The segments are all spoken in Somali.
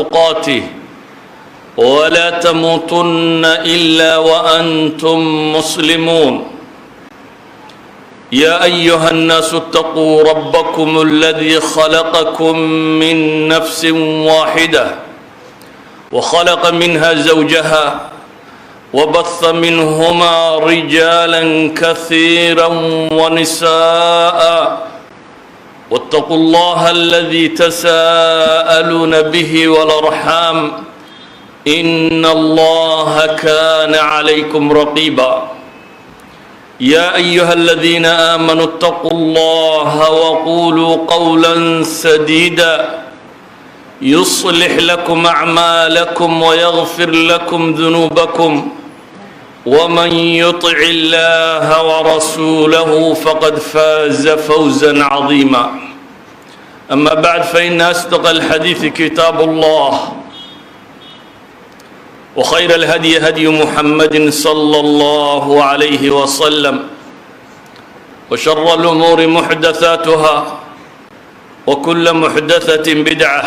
تقاته ولا تموتن إلا وأنتم مسلمون. يا أيها الناس اتقوا ربكم الذي خلقكم من نفس واحدة وخلق منها زوجها وبث منهما رجالا كثيرا ونساء، واتقوا الله الذي تساءلون به والأرحام إن الله كان عليكم رقيبا. يا أيها الذين آمنوا اتقوا الله وقولوا قولا سديدا يصلح لكم أعمالكم ويغفر لكم ذنوبكم، ومن يطع الله ورسوله فقد فاز فوزا عظيما. أما بعد، فإن أصدق الحديث كتاب الله، وخير الهدي هدي محمد صلى الله عليه وسلم، وشر الأمور محدثاتها، وكل محدثة بدعة،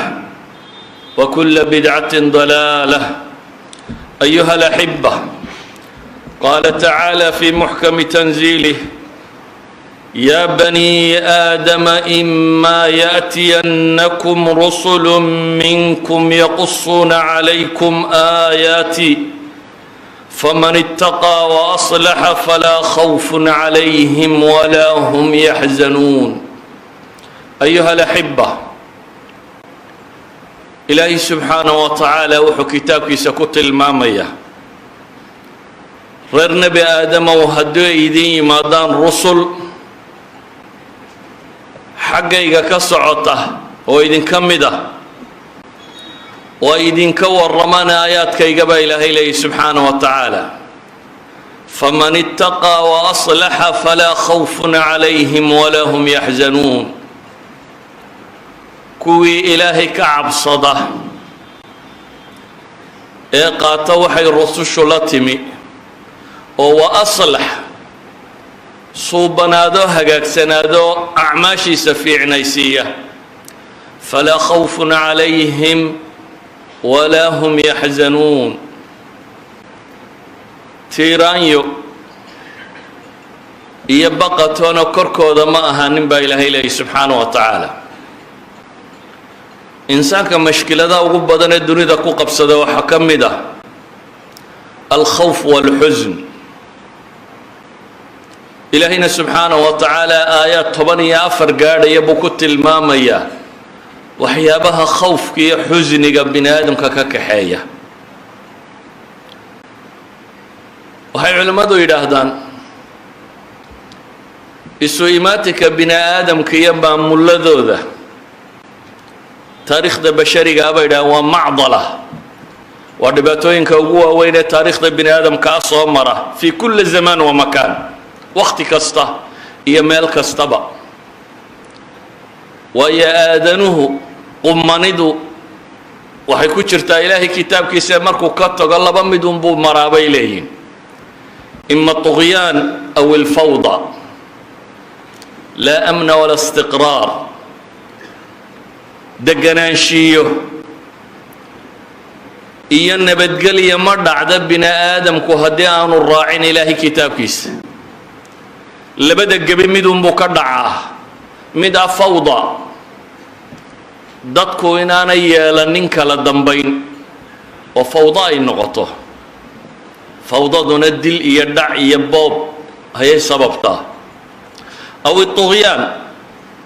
وكل بدعة ضلالة. أيها الأحبة، قال تعالى في محكم تنزيله: يا بني آدم إما يأتينكم رسل منكم يقصون عليكم آياتي، فمن اتقى وأصلح فلا خوف عليهم ولا هم يحزنون. أيها الأحبة، Ilaahay subxaanaه wa tacaala wuxuu kitaabkiisa ku tilmaamaya: reer Nebi Aadamow, haddii ay idin yimaadaan rusul xaggayga ka socota oo idinka mid ah oo ay idinka warramaan aayaadkayga, baa Ilaahay leeyahy subxaanaه wa tacaala, فمن اتقى وأصلح فلا خوف عليهم ولا هم يحزنون. Kuwii Ilaahay ka cabsada ee qaata waxay rusushu la timi oo وأصلح suubanaado, hagaagsanaado, acmaashiisa fiicnaysiiya، فلا خوف عليهم ولا هم يحزنون. Tiiraanyo iyo baqatoona korkooda ma ahaanin, baa Ilaahay leeyay subxaanaه wa tacaala. Insaanka mashkiladaha ugu badan ee dunida ku qabsada waxaa ka mid ah الخوف والحزن. Ilaahayna subxaanaه wa tacaala aayaad 14 gaadhaya buu ku tilmaamayaa waxyaabaha khawfka iyo xusniga bini aadamka ka kaxeeya. Waxay culimmadu yidhaahdaan isu imaatinka bini aadamka iyo maamuladooda taariikhda basharigaa, bay yidhahdaan, waa معضلة, waa dhibaatooyinka ugu waaweyn ee taariikhda bini aadamkaa soo mara في كل زمان ومكان, wakhti kasta iyo meel kastaba. Waayo, aadanuhu qumanidu waxay ku jirtaa Ilaahay kitaabkiisa markuu ka tago, laba mid unbuu maraa, bay leeyihin: إما طغيان أو الفوضى، لا أمن ولا استقرار. Deganaanshiyo iyo nabadgelya ma dhacda bini aadamku haddii aanu raacin Ilaahay kitaabkiisa. Labada gebi midunbuu ka dhacaa: mid ah fawda, dadku inaanay yeelanin kala dambayn oo fawdo ay noqoto, fawdaduna dil iyo dhac iyo boob ayay sababtaa, أو الطغيان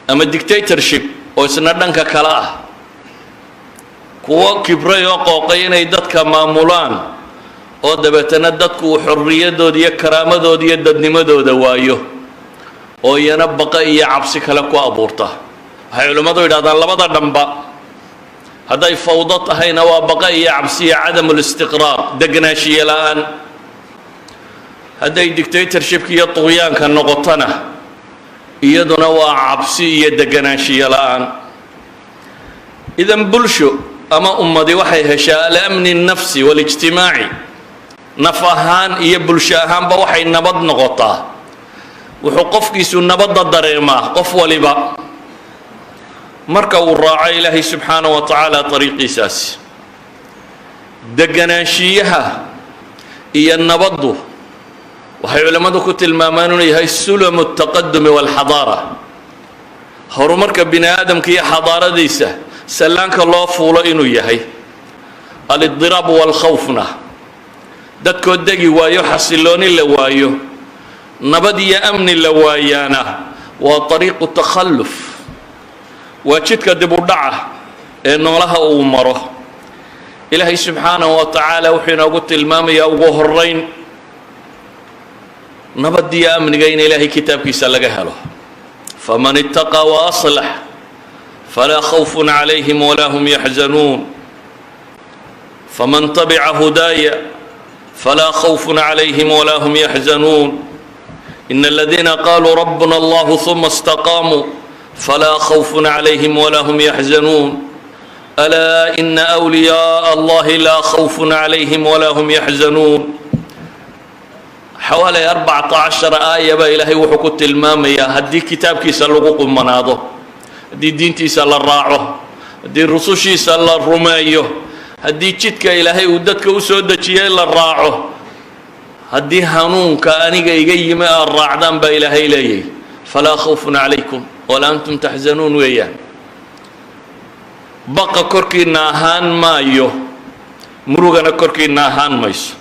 ama dictatorship oo isna dhanka kale ah, kuwo kibray oo qooqay inay dadka maamulaan, oo dabeetana dadku uu xorriyadooda iyo karaamadooda iyo dadnimadooda waayo, oo iyana baqa iyo cabsi kale ku abuurta. Waxay culimmadu yidhahdaan labada dhanba hadday fawdo tahayna waa baqa iyo cabsi iyo عدم الاستقرار, deganaanshiye la-aan. Hadday dictatorshipka iyo tuqyaanka noqotona, iyaduna waa cabsi iyo deganaanshiye la-aan. إذن bulsho ama ummadi waxay heshaa الأمن النفسي والاجتماعي, naf ahaan iyo bulsho ahaanba waxay nabad noqotaa, wuxuu qofkiisu nabadda dareemaa qof waliba marka uu raaco Ilaahay subxaanaه wa tacaala ariiqiisaasi. Deganaanshiyaha iyo nabaddu waxay culammadu ku tilmaamaan inuu yahay سلم التقدم والحضارة, horumarka bini aadamka iyo xadaaradiisa sallaanka loo fuulo inuu yahay. الاضطراب والخوف na, dadkoo degi waayo, xasilooni la waayo, nabad iyo amni la waayaana, waa طريق التخلف, waa jidka dib u dhaca ee noolaha uu maro. Ilaahay subxaanahu wa tacaala wuxuu inoogu tilmaamayaa ugu horeyn nabad iyo amniga in Ilaahay kitaabkiisa laga helo. فمن اتقى وأصلح فلا خوف عليهم ولا هم يحزنون. فمن تبع هداي فلا خوف عليهم ولا هم يحزنون. إن الذين قالوا ربنا الله ثم استقاموا فلا خوف عليهم ولا هم يحزنون. ألا إن أولياء الله لا خوف عليهم ولا هم يحزنون. Xawaalay 14 aaya baa Ilaahay wuxuu ku tilmaamayaa haddii kitaabkiisa lagu qumanaado, haddii diintiisa la raaco, haddii rusushiisa la rumeeyo, haddii jidka Ilaahay uu dadka u soo dejiyey la raaco, haddii hanuunka aniga iga yimi aad raacdaan, baa Ilaahay leeyahy, فلا خوف عليكم ولا أنتم تحزنون weeyaan. Baqa korkiina ahaan maayo, murugana korkiina ahaan mayso.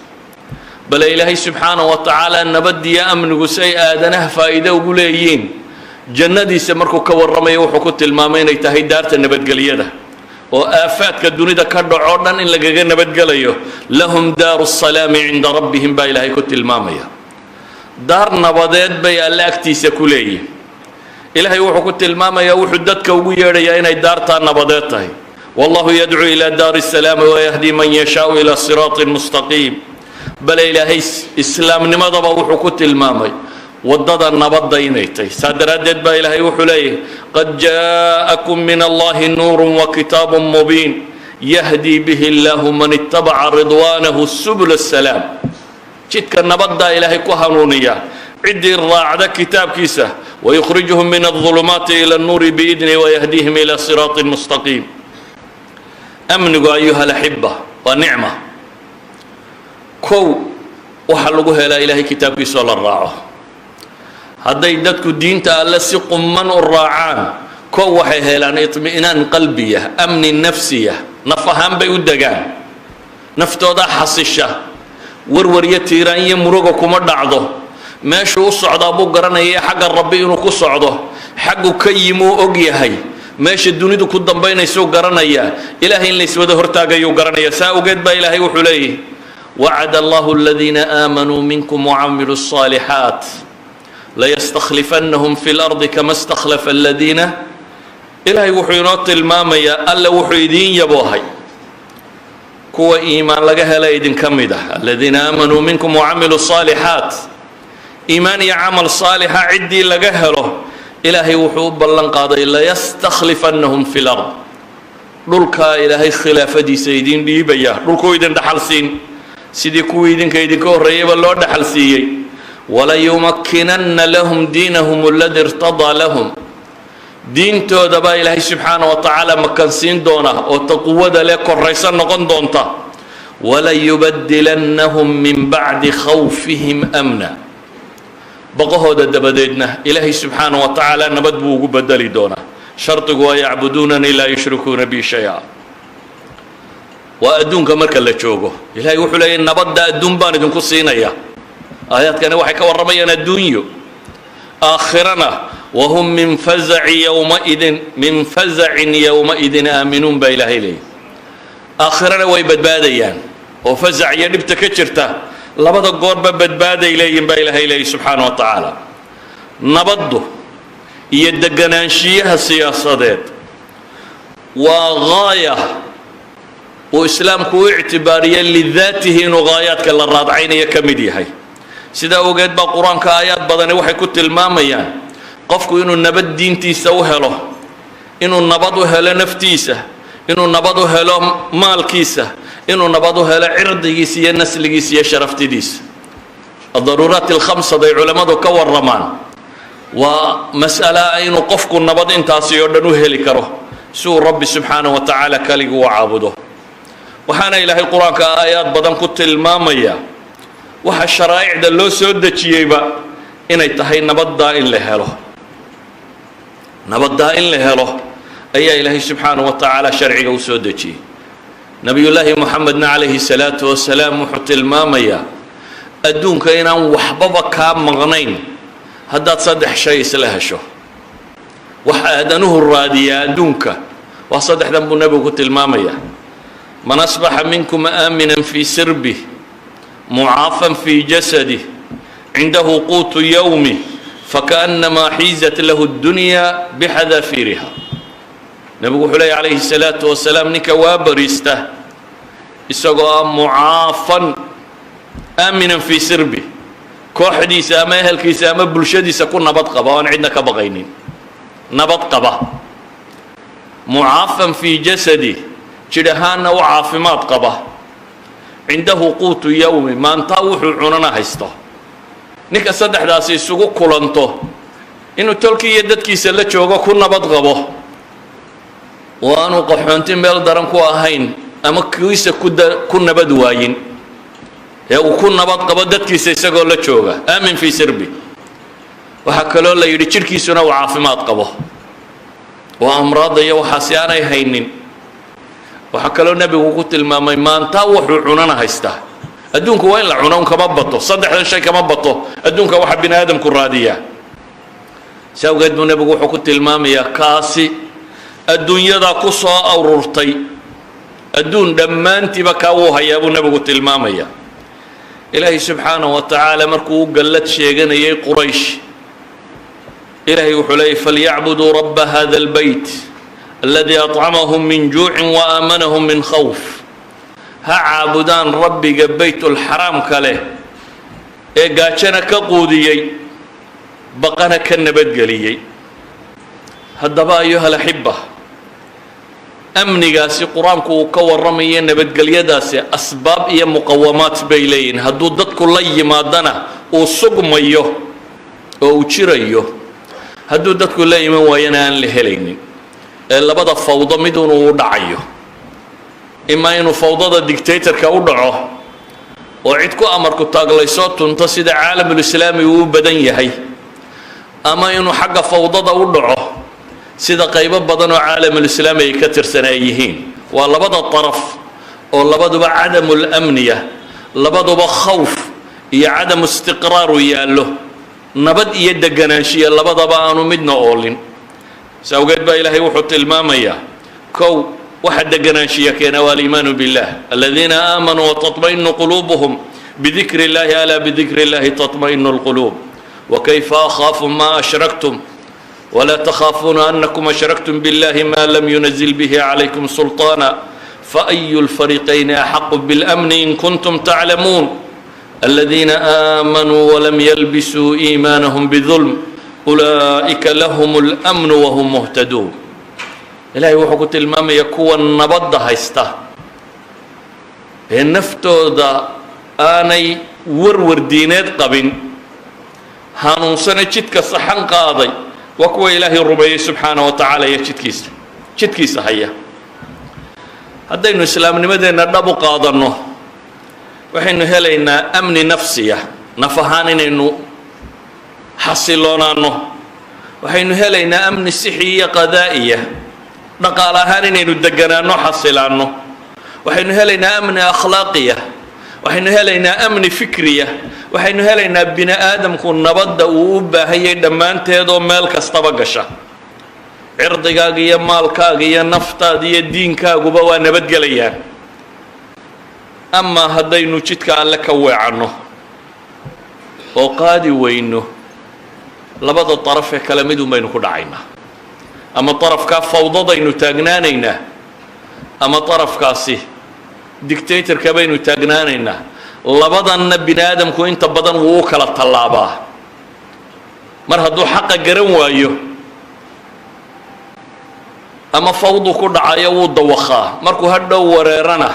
Bale Ilaahay subxaanaه wa tacaala nabadiyo amnigu si ay aadanaha faa'iide ugu leeyihiin, jannadiisa markuu ka warramayo wuxuu ku tilmaamay inay tahay daarta nabadgelyada oo aafaadka dunida ka dhaco dhan in lagaga nabadgelayo. لهم دار السلام عند ربهم baa Ilaahay ku tilmaamaya. Daar nabadeed bay Alle agtiisa ku leeyihin. Ilaahay wuxuu ku tilmaamayaa, wuxuu dadka ugu yeedhayaa inay daartaa nabadeed tahay. والله يدعو إلى دار السلام ويهدي من يشاء إلى صراط مستقيم. Bale Ilaahay islaamnimadaba wuxuu ku tilmaamay waddada nabadda inay tahay. Saa daraaddeed baa Ilaahay wuxuu leeyahay: قد جاءكم من الله نور وكتاب مبين يهدي به الله من اتبع رضوانه سبل السلام. Jidka nabaddaa Ilaahay ku hanuuniya ciddii raacda kitaabkiisa. ويخرجهم من الظلمات إلى النور بإذنه ويهديهم إلى صراط مستقيم. Amnigu, أيها الأحبة, waa nicma. Kow waxaa lagu helaa Ilaahay kitaabkiisa oo la raaco. Hadday dadku diinta Alle si qumman u raacaan, kow waxay helaan اطمئنان قلبي, amni nafsiya. Naf ahaan bay u degaan, naftoodaa xasisha, warwar iyo tiiraan iyo muruga kuma dhacdo. Meeshuu u socdaa buu garanaya, xagga Rabbi inuu ku socdo. Xaggu ka yimuu og yahay, meesha dunidu ku dambaynaysuu garanayaa, Ilaahay in layswada hortaagayuu garanaya. Saa awgeed baa Ilaahay wuxuu leeyahy: وعد الله الذين آمنوا منكم وعملوا الصالحات ليستخلفنهم في الأرض كما استخلف الذين. Ilaahay wuxuu inoo tilmaamayaa, Alle wuxuu idiin yaboohay kuwa iimaan laga hela idinka mid ah, الذين آمنوا منكم وعملوا الصالحات, iimaan iyo camal saalixa ciddii laga helo, Ilaahay wuxuu u ballan qaaday ليستخلفنهم في الأرض, dhulkaa Ilaahay khilaafadiisa idiin dhiibaya, dhulkuu idin dhaxal siin sidii kuwii idinka idinka horreeyeyba loo dhaxal siiyey. وليمكنن لهم دينهم الذي ارتضى لهم, diintooda baa Ilaahay subxaana wa tacaala makansiin doona oo taqwada leh koraysan noqon doonta. وليبدلنهم من بعد خوفهم أمنا, baqahooda dabadeedna Ilaahay subxaana wa tacaala nabad buu ugu bedeli doonaa. Shardigu waa يعبدونني لا يشركون بي شيئا. Waa adduunka marka la joogo. Ilahay wuxuu leeyahy: nabadda adduun baan idinku siinaya. Aayaadkani waxay ka warramayaan adduunyo. Aakhirana وهم من فزع يومئذ من فزع يومئذ آمنون baa Ilaahay leeyahy. Aakhirana way badbaadayaan oo fazac iyo dhibta ka jirta labada goorba badbaaday leeyihin baa Ilaahay leeyahy subxaana wa tacaala. Nabaddu iyo deganaanshiyaha siyaasadeed waa gaaya uu Islaamku u ictibaariyey لذاته inuu gaayaadka la raadcaynayo ka mid yahay. Sidaa ogeed baa Qur-aanka aayaad badani waxay ku tilmaamayaan qofku inuu nabad diintiisa u helo, inuu nabad u helo naftiisa, inuu nabad u helo maalkiisa, inuu nabad u helo cirdigiisa iyo nasligiisa iyo sharaftidiisa. الضرورات الخمسة ay culammadu ka warramaan waa mas'ala inuu qofku nabad intaasi oo dhan u heli karo si uu Rabbi subxaanaه wa tacaala keligii u caabudo. Waxaana Ilaahay Qur-aanka aayaad badan ku tilmaamaya waxa sharaa'icda loo soo dejiyeyba inay tahay nabaddaa in la helo. Nabaddaa in la helo ayaa Ilaahay subxaanahu wa tacaala sharciga u soo dejiyey. Nabiyullaahi Moxamedna calayhi salaatu wasalaam wuxuu tilmaamayaa adduunka inaan waxbaba kaa maqnayn haddaad saddex shay isla hesho. Wax aadanuhu raadiyaa adduunka waa saddexdan buu nebigu ku tilmaamayaa: "Man asbaxa minkum aaminan fii sirbih, mucaafan fii jasadih, cindahu quutu yowmih, fakaأnamaa xiizat lahu اddunya bixadaafiiriha." Nebigu wuxuu leeya calayhi salaatu wasalaam, ninka waa bariista isagoo ah mucaafan, aaminan fii sirbi, kooxdiisa ama ehelkiisa ama bulshadiisa ku nabad qaba o aan cidna ka baqaynin, nabad qaba, mucaafan fii jasadi, jidh ahaanna u caafimaad qaba, cindahu quutu yowmi, maantaa wuxuu cunana haysto, ninka saddexdaasi isugu kulanto, inuu tolkii iyo dadkiisa la joogo, ku nabad qabo, oo aanu qaxoonti meel daran ku ahayn ama kiisa ku nabad waayin, ee uu ku nabad qabo dadkiisa isagoo la jooga, aamin fii sirbi, waxaa kaloo la yidhi jidhkiisuna uu caafimaad qabo oo amraadda iyo waxaasi aanay haynin, waxaa kaloo nebigu ku tilmaamay maantaa wuxuu cunana haystaa, adduunku waa in la cuno un, kama bato. Saddexdan shay kama bato adduunka waxa bini aadamku raadiyaa. Si awgeed buu nebigu wuxuu ku tilmaamayaa kaasi adduunyada ku soo ururtay, adduun dhammaantiiba kaa wuu hayaa buu nebigu tilmaamayaa. Ilaahay subxaanahu wa tacaala markuu u gallad sheeganayay Quraysh, Ilaahay wuxuu leeyay: "Falyacbuduu rabba hada albeyt aladii acamahum min juucin wa aamanahum min khawf." Ha caabudaan Rabbiga Beytulxaraamka leh ee gaajana ka quudiyey, baqana ka nabadgeliyey. Haddaba, ayuha alaxiba, amnigaasi Qur-aanku uu ka warramayo, nabadgelyadaasi, asbaab iyo muqawamaat bay leeyihin. Hadduu dadku la yimaadana uu sugmayo oo uu jirayo, hadduu dadku la iman waayana aan la helaynin, ee labada fawdo midun uu dhacayo: imaa inuu fawdada dictatorka u dhaco oo cid ku amarku taaglaysoo tunto, sida caalamulislaami uu u badan yahay, ama inuu xagga fawdada u dhaco, sida qaybo badan oo caalamulislaami ay ka tirsan ay yihiin. Waa labada daraf oo labaduba cadamul amniya, labaduba khawf iyo cadamu istiqraaru yaallo, nabad iyo deganaanshiya labadaba aanu midna oolin. Si awgeed baa Ilaahay wuxuu tilmaamayaa, kow, waxa deganaanshiya keena waa aliimaanu billah: "Aladiina aamanuu wataطmaئinu quluubuhum bidikri اllahi, alaa bidikri اllahi taطmaئinu اlquluub." "Wakayfa akhaafu ma ashraktum wla takhaafuuna anakum ashraktum biاllahi ma lam yunazil bihi calaykum sulطaana, faayu اlfariiqayni axaqu biاlamni in kuntum taclamuun? Aladiina aamanuu walam yalbisuu iimaanahum bidulm, ulaa'ika lahum اlmnu wahum muhtaduun." Ilahay wuxuu ku tilmaamaya kuwa nabadda haysta ee naftooda aanay warwar diineed qabin, hanuunsana, jidka saxan qaaday, waa kuwa Ilaahay rumeeyey subxaana wa tacaala iyo jidkiisa haya. Haddaynu islaamnimadeenna dhab u qaadanno, waxaynu helaynaa amni nafsiya, naf ahaan inaynu xasiloonaanno. Waxaynu helaynaa amni sixi iyo qadaa'iya, dhaqaale ahaan inaynu deganaanno, xasilaanno. Waxaynu helaynaa amni akhlaaqiya. Waxaynu helaynaa amni fikriya. Waxaynu helaynaa bini aadamku nabadda uu u baahanyay dhammaanteedoo meel kastaba gasha. Cirdigaaga iyo maalkaaga iyo naftaada iyo diinkaaguba waa nabadgelayaan. Amaa haddaynu jidka Alle ka weecanno oo qaadi weyno, labada daraf ee kale midun baynu ku dhacaynaa: ama darafkaa fawdadaynu taagnaanaynaa, ama darafkaasi dictatorka baynu taagnaanaynaa. Labadanna bini aadamku inta badan wuu u kala tallaabaa. Mar hadduu xaqa garan waayo, ama fawdu ku dhacayo, wuu dawakhaa. Markuu hadhow wareerana,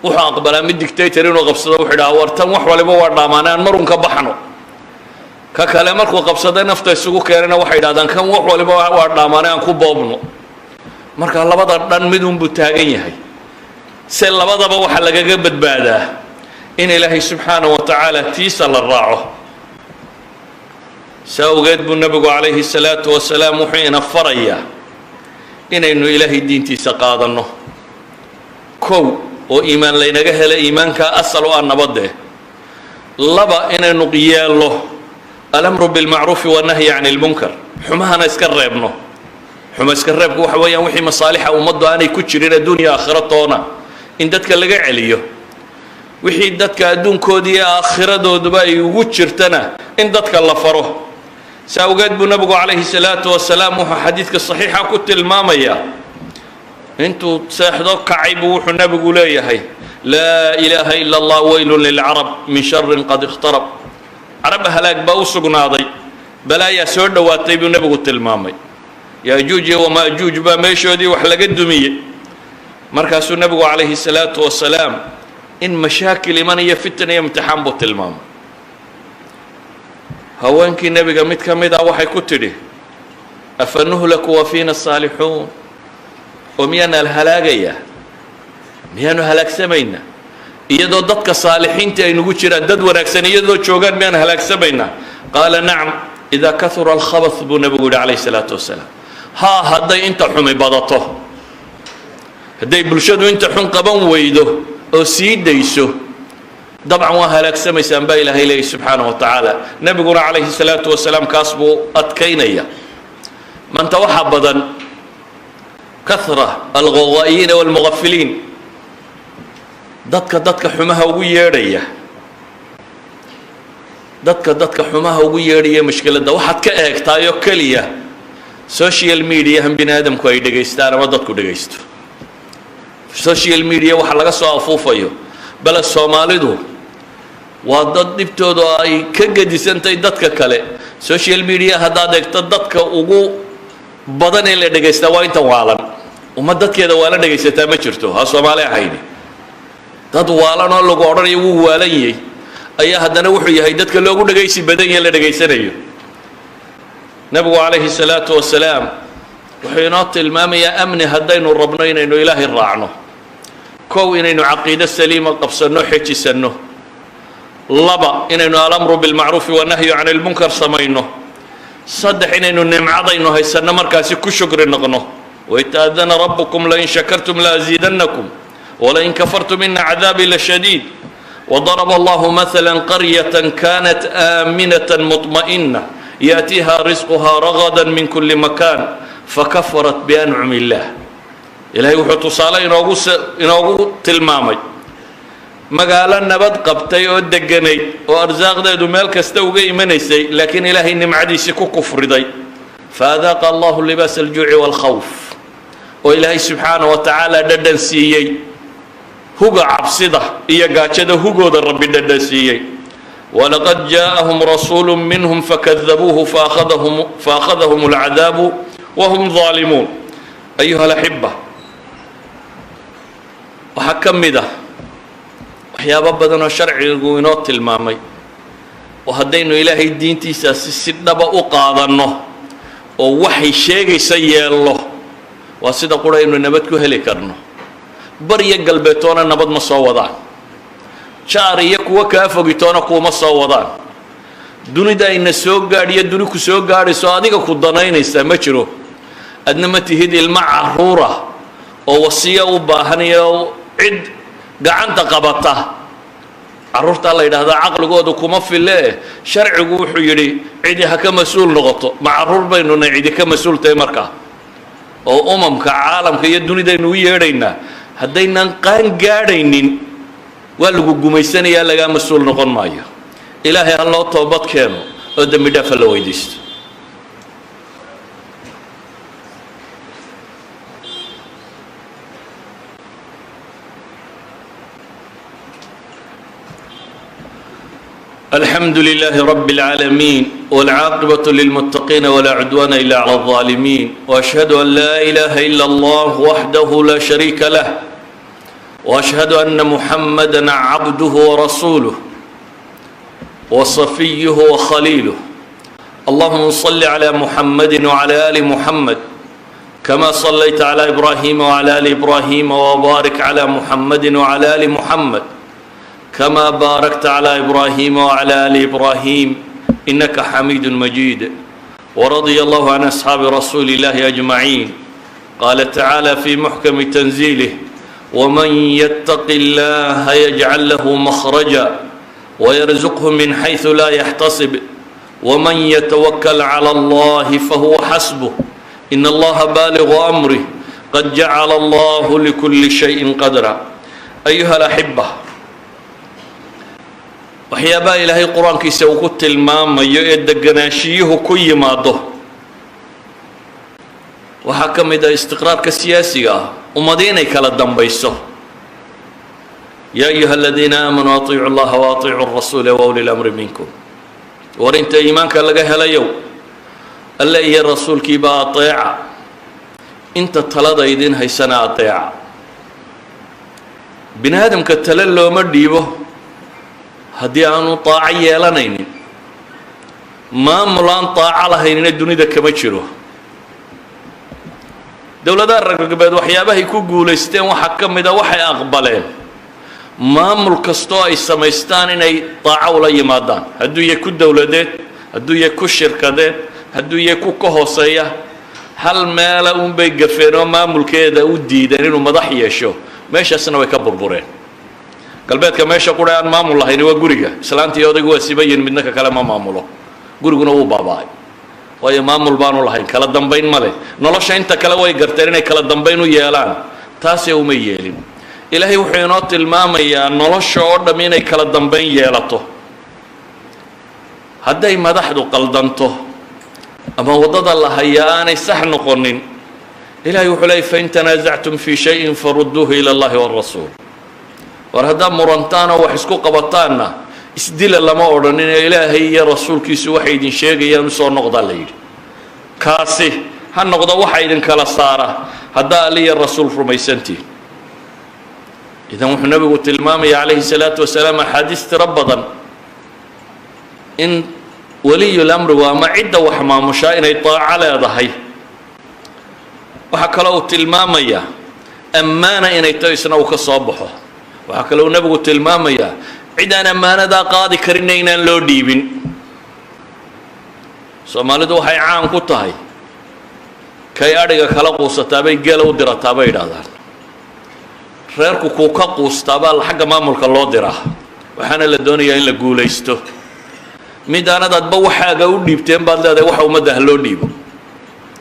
wuxuu aqbalaa mid dictator inuu qabsado. Wuxuu idhaha: "War, tan wax waliba waa dhaamaane, aan marun ka baxno." Ka kale markuu qabsada, nafta isugu keenana, waxay idhahdaan: "Kan wax waliba waa dhaamaane, aan ku boobno." Marka labada dhan midunbuu taagan yahay. Se labadaba waxaa lagaga badbaadaa in Ilaahay subxaanaه wa tacaala tiisa la raaco. Saa awgeed buu Nebigu calayhi الsalaatu wasalaam wuxuu ina farayaa inaynu Ilaahay diintiisa qaadanno kow, oo iimaan laynaga hela, iimaankaa asal u ah nabadee. Laba, inaynu yeello الأمر بالمعروف والنهي عن المنكر, xumahana iska reebno. Xuma iska reebku waxa weeyaan wixii masaalixa ummaddu aanay ku jirin adduunya aakhiro toona in dadka laga celiyo, wixii dadka adduunkoodii iyo aakhiradooduba ay ugu jirtana in dadka la faro. Saa awgeed buu Nabigu calayhi salaatu wasalaam wuxuu xadiidka saxiixa ku tilmaamayaa, intuu seexdo kacay buu wuxuu Nabigu leeyahay: "لا إله إلا الله، ويل للعرب من شر قد اقترب." Carab halaag baa u sugnaaday, balaayaa soo dhowaatay buu Nebigu tilmaamay. Yaajuuj iyo wamaajuuj baa meeshoodii wax laga dumiyey. Markaasuu Nebigu calayhi salaatu wasalaam in mashaakil iman iyo fitan iyo imtixaan buu tilmaamay. Haweenkii Nebiga mid ka mid ah waxay ku tidhi: "أفنهلك وفينا الصالحون?" Oo miyaana la halaagayaa, miyaanu halaagsamaynaa iyadoo dadka saalixiinta ay nagu jiraan, dad wanaagsan iyadoo joogaan, miyaan halaagsamaynaa? قال نعم إذا كثر الخبث, buu Nebigu yidhi calayhi salaatu wasalaam. Haa, hadday inta xumi badato, hadday bulshadu inta xun qaban weydo oo sii dayso, dabcan waa halaagsamaysaan baa Ilaahay leeyay subxaanaه wa tacaala. Nebiguna calayhi salaatu wasalaam kaas buu adkaynaya. Maanta waxaa badan كثرة الغوغائيين والمغفلين, dadka xumaha ugu yeedhaya, dadka xumaha ugu yeedhaya. Mushkiladda waxaad ka eegtaayoo keliya social mediahan bini aadamku ay dhegaystaan ama dadku dhegaysto, social media waxa laga soo afuufayo. Bale Soomaalidu waa dad dhibtoodu ay ka gedisantahay dadka kale. Social media haddaad eegto, dadka ugu badan ee la dhegaystaa waa intan waalan. Ummad dadkeeda waalan dhegaysataa ma jirto, ha Soomaali ahayni. Dad waalan oo lagu odhanayo wuu waalan yahay ayaa haddana wuxuu yahay dadka loogu dhegaysi badan yahe la dhegaysanayo. Nebigu calayhi salaatu wasalaam wuxuu inoo tilmaamayaa amni haddaynu rabno inaynu Ilaahay raacno. Kow, inaynu caqiido saliima qabsanno, xejisanno. Laba, inaynu الأمر بالمعروف والنهي عن المنكر samayno. Saddex, inaynu nimcadaynu haysanno markaasi ku shukri noqno. وإذ تأذن ربكم لئن شكرتم لأزيدنكم ولئن كفرتم إن عذابي لشديد. وضرب الله مثلا قرية كانت آمنة مطمئنة يأتيها رزقها رغدا من كل مكان فكفرت بأنعم الله. Ilahay wuxuu tusaale inoogu tilmaamay magaalo nabad qabtay oo deganayd oo arsaaqdeedu meel kasta uga imanaysay, laakiin Ilaahay nimcadiisii ku kufriday. فأذاقها الله لباس الجوع والخوف, oo Ilaahay subxaana wa tacaala dhadhan siiyey huga cabsida iyo gaajada hugooda Rabbi dhadhan siiyey. ولقد جاءهم رسول منهم فكذبوه فأخذهم العذاب وهم ظالمون. أيها الأحبة, waxaa ka mid ah waxyaabo badan oo sharcigu inoo tilmaamay oo haddaynu Ilaahay diintiisaasi si dhaba u qaadanno oo waxay sheegaysa yeello, waa sida qura aynu nabad ku heli karno. Baryo galbeetoona nabad ma soo wadaan, jaar iyo kuwo kaa fogitoona kuuma soo wadaan. Dunida ayna soo gaadhiyo duni ku soo gaadhayso adiga ku danaynaysaa ma jiro. Adna ma tihid ilmo caruura oo wasiyo u baahan iyo cid gacanta qabata. Carruurtaa la yidhaahdaa caqligoodu kuma file. Sharcigu wuxuu yidhi cidi ha ka mas-uul noqoto. Ma carruur baynu nay cidi ka mas-uul tahay markaa oo umamka caalamka iyo dunidaynu u yeedhaynaa? Haddaynan qaan gaadhaynin, waa lagu gumaysanayaa, lagaa mas-uul noqon maayo. Ilaahay ha loo toobad keeno oo dembi dhaaf ha la weydiisto. الحمد لله رب العالمين، والعاقبة للمتقين، ولا عدوان إلا على الظالمين، وأشهد أن لا إله إلا الله وحده لا شريك له، وأشهد أن محمدا عبده ورسوله وصفيه وخليله. اللهم صل على محمد وعلى آل محمد كما صليت على إبراهيم وعلى آل إبراهيم، وبارك على محمد وعلى آل محمد كما باركت على إبراهيم وعلى آل إبراهيم، إنك حميد مجيد. ورضي الله عن أصحاب رسول الله أجمعين. قال تعالى في محكم تنزيله: ومن يتق الله يجعل له مخرجا ويرزقه من حيث لا يحتسب، ومن يتوكل على الله فهو حسبه، إن الله بالغ أمره، قد جعل الله لكل شيء قدرا. أيها الأحبة، waxyaabaha Ilaahay Qur-aankiisa uu ku tilmaamayo ee deganaanshiyuhu ku yimaado waxaa ka mid ah istiqraarka siyaasiga ah, ummadi inay kala dambayso. يا أيها الذين آمنوا أطيعوا الله وأطيعوا الرسول وأولي الأمر منكم. War inta iimaanka laga helayow, Alle iyo rasuulkiiba ateeca, inta talada idin haysana ateeca. Bini aadamka tale looma dhiibo haddii aanu daaco yeelanaynin. Maamul aan daaco lahaynina dunida kama jiro. Dowladaha reer galbeed waxyaabahay ku guulaysteen waxaa ka mid a waxay aqbaleen maamul kastoo ay samaystaan inay daaco ula yimaadaan, hadduu yahay ku dowladeed, hadduu yahay ku shirkadeed, hadduu yahay ku ka hooseeya. Hal meela unbay gafeen oo maamulkeeda u diideen inuu madax yeesho, meeshaasna way ka burbureen. Galbeedka meesha qura aan maamul lahayni waa guriga. Islaanta iyo odaygu waa sibayin, midna ka kale ma maamulo, guriguna wuu baaba'ay, waayo maamul baanu lahayn, kala dambayn ma leh. Nolosha inta kale way garteen inay kala dambayn u yeelaan, taasee uma yeelin. Ilaahay wuxuu inoo tilmaamayaa nolosha oo dham inay kala dambayn yeelato. Hadday madaxdu qaldanto ama waddada la hayaa aanay sax noqonin, Ilahay wuxuu leeyay: فإن تنازعتم في شيء فردوه إلى الله والرسول. War haddaad murantaan oo wax isku qabataanna, isdila lama odhanin ee Ilaahay iyo rasuulkiisu waxay idin sheegayaan usoo noqdaa la yidhi. Kaasi ha noqdo waxa idinkala saara haddaa Alle iyo rasuul rumaysantihin. Idan wuxuu nabigu tilmaamaya calayhi salaatu wasalaam axaadiis tiro badan in waliyul amrigu ama cidda wax maamushaa inay daaco leedahay. Waxaa kaloo uu tilmaamayaa ammaana inay taho, isna uu ka soo baxo. Waxaa kaloo uu nebigu tilmaamayaa cid aan ammaanadaa qaadi karinna inaan loo dhiibin. Soomaalidu waxay caan ku tahay kay adhiga kala quusataabay geela u dirataa bay idhaahdaan. Reerku kuu ka quustaabaa xagga maamulka loo diraa, waxaana la doonayaa in la guulaysto. Midaanad adba waxaaga u dhiibteen baad leedahay waxa ummadda ha loo dhiibo.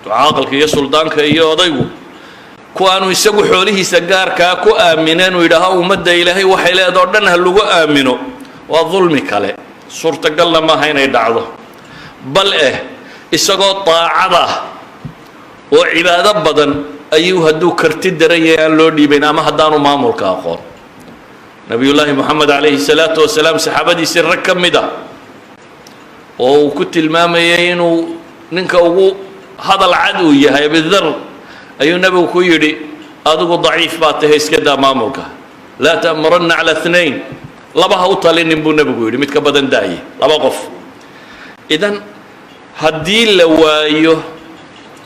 Caaqalka iyo suldaanka iyo odaygu ku aanu isagu xoolihiisa gaarkaa ku aamineen uu yidhaaho ummadda Ilaahay waxay leeda o dhan ha lagu aamino, waa dulmi kale, suurtagalna maaha inay dhacdo. Bal eh isagoo daacada oo cibaado badan ayuu hadduu karti daran yahay aan loo dhiibayn ama haddaanu maamulka aqoon. Nabiyullaahi Moxamed calayhi salaatu wasalaam saxaabadiisii rag ka mid a oo uu ku tilmaamayay inuu ninka ugu hadal cad uu yahay, Abidar, ayuu nebigu ku yidhi: "Adigu daciif baa tahay, iska daa maamulka. لا تأمرن على اثنين." Laba ha u talinin buu nebigu yidhi, mid ka badan daaye, laba qof. Idan haddii la waayo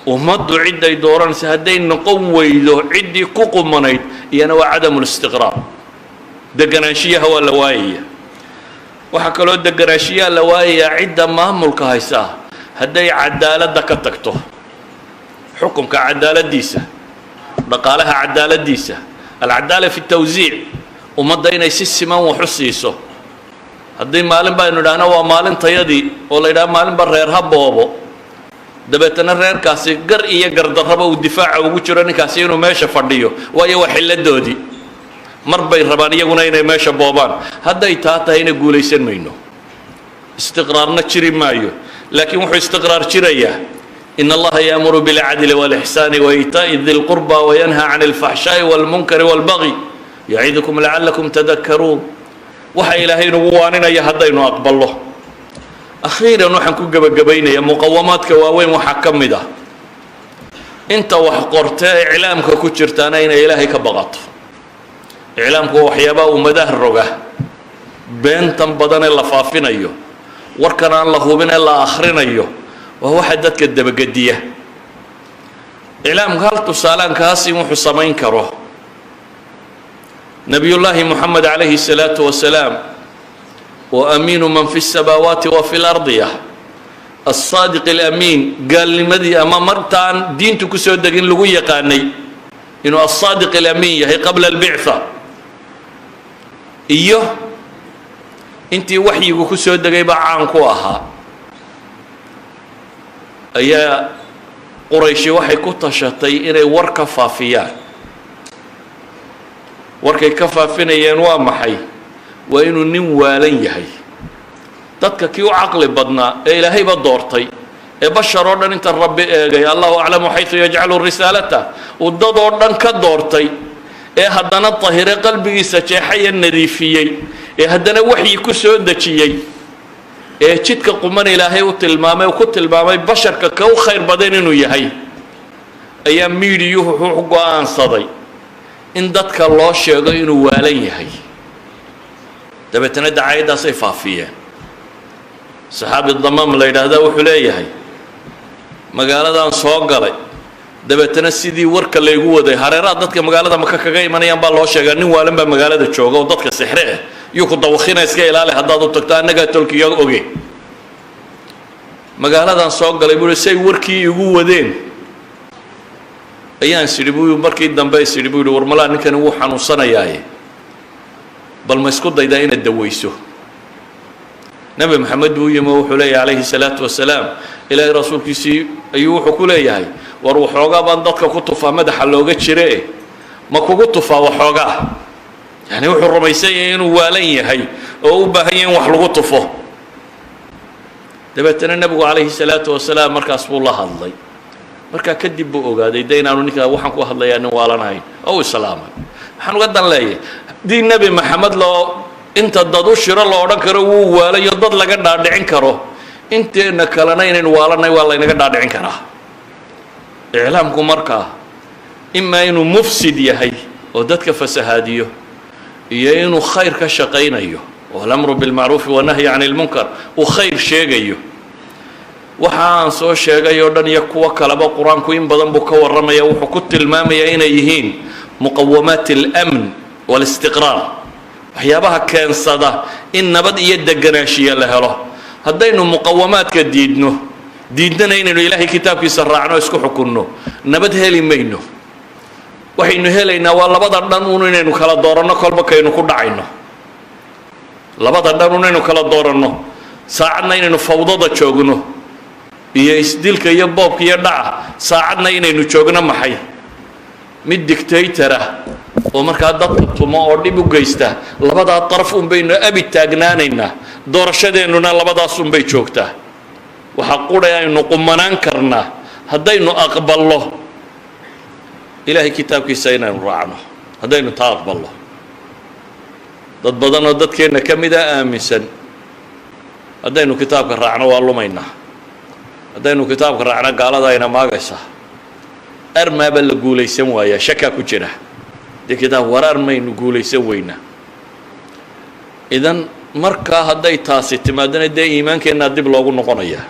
ummaddu cidday dooranaysa, hadday noqon weydo ciddii ku qumanayd, iyana waa عدم الاستقرار, deganaanshiyaha waa la waayaya. Waxaa kaloo deganaanshiyaha la waayayaa cidda maamulka haysaa hadday cadaaladda ka tagto, xukunka cadaaladdiisa, dhaqaalaha cadaaladdiisa, العدالة في التوزيع, ummadda inay si siman wax u siiso. Haddii maalin baynu idhaahno waa maalintayadii oo la yidhaha maalinba reer ha boobo, dabeetana reerkaasi gar iyo gardarraba uu difaaca ugu jiro ninkaasi inuu meesha fadhiyo, waayo waa xilladoodii, mar bay rabaan iyaguna inay meesha boobaan. Hadday taa tahayna guulaysan mayno, istiqraarna jiri maayo. Laakiin wuxuu istiqraar jirayaa: إن الله يأمر بالعدل والإحسان وإيتاء ذي القربى وينهى عن الفحشاء والمنكر والبغي يعظكم لعلكم تذكرون. Waxa Ilaahay nagu waaninaya haddaynu aqballo. Akhiiran, waxaan ku gebagabaynayaa muqawamaadka waaweyn waxaa ka mid ah inta wax qortee iclaamka ku jirtaana inay Ilaahay ka baqato. Iclaamku waa waxyaabaha ummadaha roga. Beentan badan ee la faafinayo, warkan aan la hubin ee la akhrinayo, waa waxa dadka dabagediya. Iclaamku hal tusaalaan kaasin wuxuu samayn karo. Nabiyullaahi Moxamed calayhi الsalaatu wasalaam oo أمين من في السماوات وفي الأرض ah, الصادق الأمين, gaalnimadii ama martaan diintu kusoo degin lagu yaqaanay inuu الصادق الأمين yahay qabla البعثة iyo intii waxyigu kusoo degay baa caan ku ahaa, ayaa Qurayshi waxay ku tashatay inay war ka faafiyaan. Warkay ka faafinayeen waa maxay? Waa inuu nin waalan yahay. Dadka kii u caqli badnaa ee Ilaahayba doortay ee bashar oo dhan inta Rabbi eegay, الله أعلم حيث يجعل رسالته, uu dad oo dhan ka doortay, ee haddana tahire, qalbigiisa jeexaya, nadiifiyey, ee haddana waxyi ku soo dejiyey, ee jidka quman Ilaahay u tilmaamay, uu ku tilmaamay basharka ka u khayr badan inuu yahay, ayaa miidiyuhu wuxuu go-aansaday in dadka loo sheego inuu waalan yahay. Dabeetana dacaayaddaasay faafiyeen. Saxaabi Damaam la yidhaahda wuxuu leeyahay, magaaladan soo galay, dabeetana sidii warka laygu waday hareeraha dadka magaalada Maka kaga imanayaan baa loo sheegaa, nin waalan baa magaalada jooga oo dadka sixre ah, yuu ku dawakina, iska ilaali haddaad u tagto, annagaa tolkiyo oge. Magaaladan soo galay, buu say warkii igu wadeen ayaan sidhi, buu markii dambe isidhi, buu yihi, war malaa ninkani wuu xanuunsanayaaye, bal ma isku daydaa inaad dawayso? Nebi Maxamed buu yimi oo wuxuu leeyahay calayhi salaatu wasalaam, Ilaahay rasuulkiisii ayuu wuxuu ku leeyahay, war waxoogaa baan dadka ku tufaa madaxa looga jire, ma kugu tufaa waxoogaa? Yani wuxuu rumaysan yahay inuu waalan yahay oo u baahan yahay in wax lagu tufo. Dabeetana nebigu calayhi salaatu wasalaam markaas buu la hadlay. Markaa kadib buu ogaaday de inaanu ninkaa waxaan ku hadlayaa nin waalanahayn oo u islaamay. Waxaan uga dan leeyahay, haddii Nebi Maxamed loo inta dad u shiro la odhan karo wuu waalayo, dad laga dhaadhicin karo, inteena kalena inaynu waalanay waa laynaga dhaadhicin karaa. Iclaamku markaa imaa inuu mufsid yahay oo dadka fasahaadiyo iyo inuu khayr ka shaqaynayo, oo الأمر بالمعروف والنهي عن المنكر uu khayr sheegayo. Waxa aan soo sheegay oo dhan iyo kuwo kaleba Qur-aanku in badan buu ka warramaya. Wuxuu ku tilmaamayaa inay yihiin مقومات الأمن والاستقرار, waxyaabaha keensada in nabad iyo deganaanshiya la helo. Haddaynu muqawamaadka diidno, diidnana inaynu Ilaahay kitaabkiisa raacno, isku xukunno, nabad heli mayno. Waxaynu helaynaa waa labada dhan un inaynu kala dooranno, kolba kaynu ku dhacayno. Labada dhan un inaynu kala dooranno, saacadna inaynu fawdada joogno iyo isdilka iyo boobka iyo dhaca, saacadna inaynu joogno maxay, mid dictator ah oo markaa dadka tumo oo dhib u geysta. Labadaa daraf un baynu abi taagnaanaynaa, doorashadeennuna labadaas un bay joogtaa. Waxaa qudhay aynu qumanaan karnaa haddaynu aqballo Ilaahay kitaabkiisa inaynu raacno. Haddaynu taa aqballo, dad badan oo dadkeenna ka mida aaminsan haddaynu kitaabka raacno waa lumaynaa, haddaynu kitaabka raacno gaalada ayna maagaysaa, armaaba la guulaysan waayaa. Shakaa ku jira dee kitaab war, armaynu guulaysan weynaa? Idan markaa hadday taasi timaadana, dee iimaankeenaa dib loogu noqonayaa,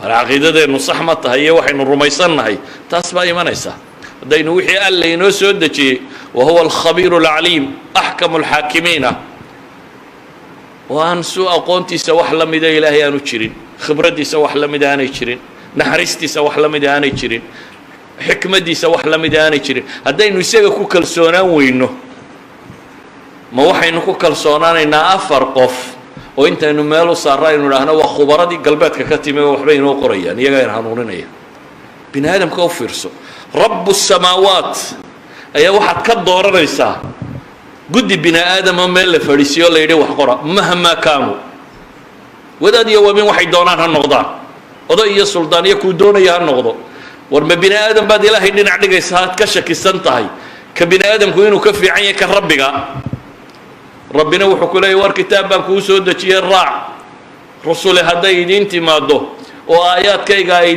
bal caqiidadeennu sax ma tahay iyo waxaynu rumaysannahay? Taas baa imanaysa haddaynu wixii Alla inoo soo dejiyey, وهو الخبير العليم أحكم الحاكمين ah, oo aan su aqoontiisa wax la mida Ilaahay aanu jirin, khibraddiisa wax la mida aanay jirin, naxariistiisa wax la mida aanay jirin, xikmaddiisa wax la mida aanay jirin. Haddaynu isaga ku kalsoonaan weyno, ma waxaynu ku kalsoonaanaynaa afar qof oo intaynu meel u saarra aynu idhaahno waa khubaradii galbeedka ka timi oo waxbay inoo qorayaan, iyagaa ina hanuuninaya? Bini aadamka u fiirso, رب السماوات ayaa waxaad ka dooranaysaa guddi bini aadamo meel la fadhiisiyo la yidhi wax qora. مهما كانوا, wadaad iyo wabin waxay doonaan ha noqdaan, oday iyo suldaan iyo kuu doonaya ha noqdo. War ma bini aadam baad Ilaahay dhinac dhigaysa? Aad ka shakisan tahay ka bini aadamku inuu ka fiican yahay ka Rabbiga. Rabbina wuxuu ku leeyay, war kitaab baan kuu soo dejiyey, raac. Rusule hadday idiin timaaddo oo aayaadkayga ay